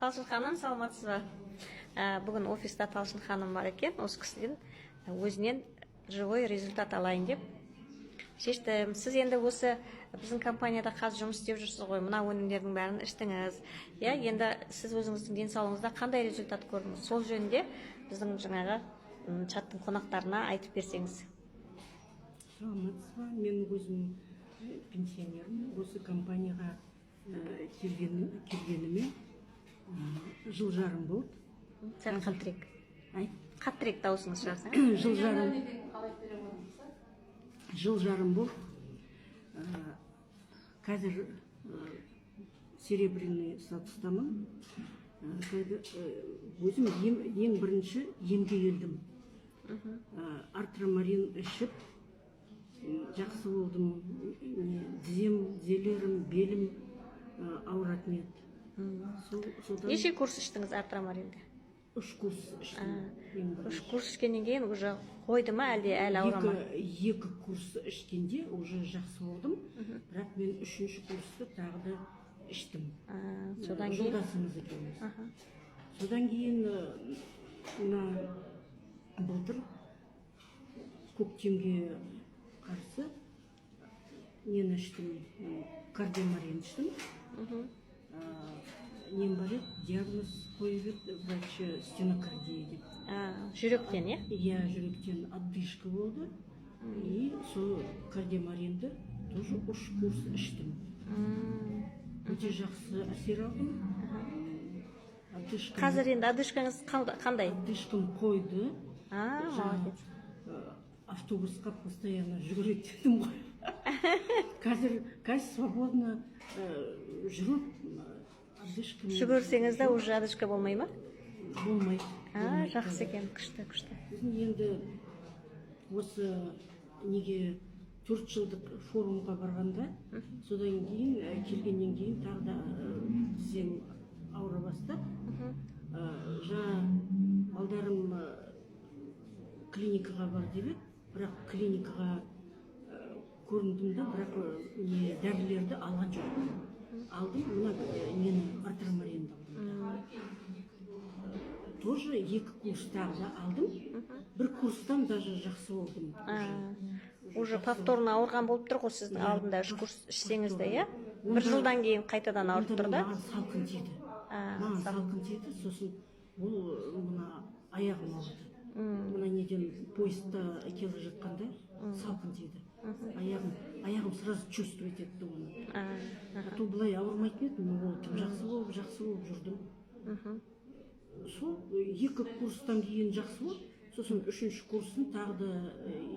Талшын ханым, саламатсыз ба? Бүгін офиста Талшын ханым бар екен. Осы кісіден, өзінен живой результат алайын деп шештім. Сіз енді осы біздің компанияда қазір жұмыс істеп жүрсіз ғой, мына өнімдердің бәрін іштіңіз, иә? Енді сіз өзіңіздің денсаулығыңызда қандай результат көрдіңіз, сол жөнінде біздің жаңағы чаттың қонақтарына айтып берсеңіз. Саламатсыз ба? Мен өзім пенсионермін. Осы компанияға келгеніме жыл жарым болды. Сәл қаттырақ. Ай. Қаттырақ дауысыңыз шығарсаңыз. Жыл жарым, жыл жарым болды. Қазір серебряный статустамын. Өзім ең бірінші емге келдім. Артромарин ішіп, жақсы болдым. Не, тізем, тізелерім, белім ауыратын еді. Содан Неше курс іштіңіз артромаринді? Үш курс іштім ең Үш бірінші. курс ішкеннен кейін уже қойды ма, әлде әлі ауыра ма? Екі курс ішкенде уже жақсы болдым, бірақ мен үшінші курсты тағы да іштім. А, содан кейін? Жолдасымыз екеуміз. Содан кейін мына былтыр көктемге қарсы нені іштім, кардиомарин іштім. Нем бар еді, диагноз қойып еді врач, стенокардия деп. А, жүректен, иә? Иә, жүректен одышка болды. И сол кардиомаринді тоже үш курс іштім. Өте жақсы әсер алдым. Одышка Қазір енді одышкаңыз қандай? Одышкам қойды. А, Жаңа, молодец. Автобусқа постоянно жүгіреді дедім ғой. Қазір свободно жүріп, одышкам Жүгірсеңіз де уже одышка болмай ма? Болмайды. А. Болмайды. Жақсы екен, күшті, күшті. Сосын енді осы неге, 4 жылдық форумға барғанда, содан кейін келгеннен кейін тағы да тізем ауыра бастап, жаңа балдарым клиникаға бар деп еді, бірақ клиникаға көріндім да, бірақ не, дәрілерді алған жоқпын. Алдым мына нені, артромаринді алдым тоже, екі курс тағы да алдым. Бір курстан даже жақсы болдым. А, уже повторно ауырған болып тұр ғой сіздің. Иә, алдында үш курс ішсеңіз де, иә, бір жылдан кейін қайтадан ауырып Онда тұр да. Маған салқын тиді. А, маған салқын тиді, сосын ол мына аяғым ауырды. Мына неден, поездда келе жатқанда салқын тиді аяғым, сразу чувствовать етті оны. А, а то былай ауырмайтын едім, ол тым жақсы болып, жақсы болып жүрдім. Сол екі курстан кейін жақсы болды. Сосын үшінші курсын тағы да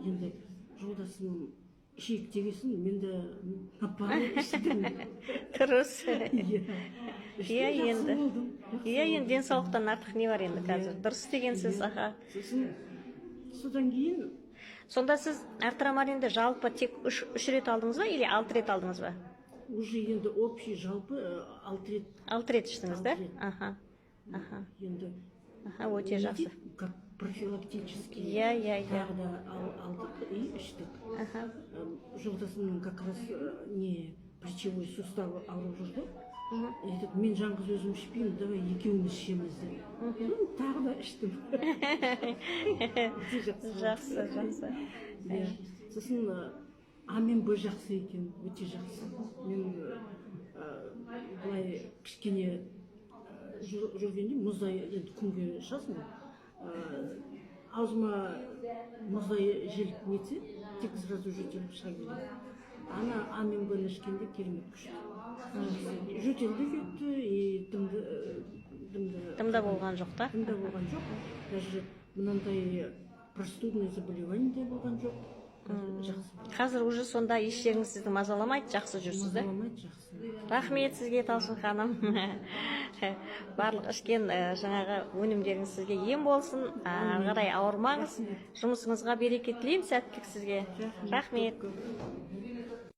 енді жолдасым ішейік дегесін, мен де наоборот іштім. Дұрыс. Иә. Іштім, Иә, жақсы енді. болдым, жақсы Иә, болдым. енді денсаулықтан артық не бар енді қазір? Иә. Дұрыс істегенсіз. Иә. Аха. Сосын содан кейін Сонда сіз артромаринді жалпы тек үш рет алдыңыз ба или алты рет алдыңыз ба? Уже енді общий, жалпы алты рет. Алты рет іштіңіз да? Алты рет. Аха. Енді Аха, өте не жақсы. дейді, как профилактический Иә, иә, иә. тағы да алдық и іштік. Жолдасымның как раз не, плечевой суставы ауырып жүрді. Айтады: «Мен жалғыз өзім ішпеймін, давай екеуміз ішеміз», — деп. Сосын тағы да іштім. Өте жақсы болды. Жақсы, жақсы. Иә. Сосын А мен Б жақсы екен, өте жақсы. Мен былай кішкене жүргенде мұздай, енді күнге шығасың ғой, аузыма мұздай жел нетсе, тек сразу жөтеліп шыға келеді. Ана А мен Б ні ішкенде керемет күшті. Жөтел де кетті и дымды дымды Дымда болған жоқ та? Дымда болған жоқ. Даже мынандай простудное заболевание де болған жоқ. Жақсы. Қазір уже сонда еш жеріңіз сізді мазаламайды, жақсы жүрсіз да? Мазаламайды, жақсы. Рахмет сізге, Талшын ханым. Барлық ішкен жаңағы өнімдеріңіз сізге ем болсын, ары қарай ауырмаңыз. Жұмысыңызға береке тілеймін, сәттілік сізге. Рахмет. Көп көп.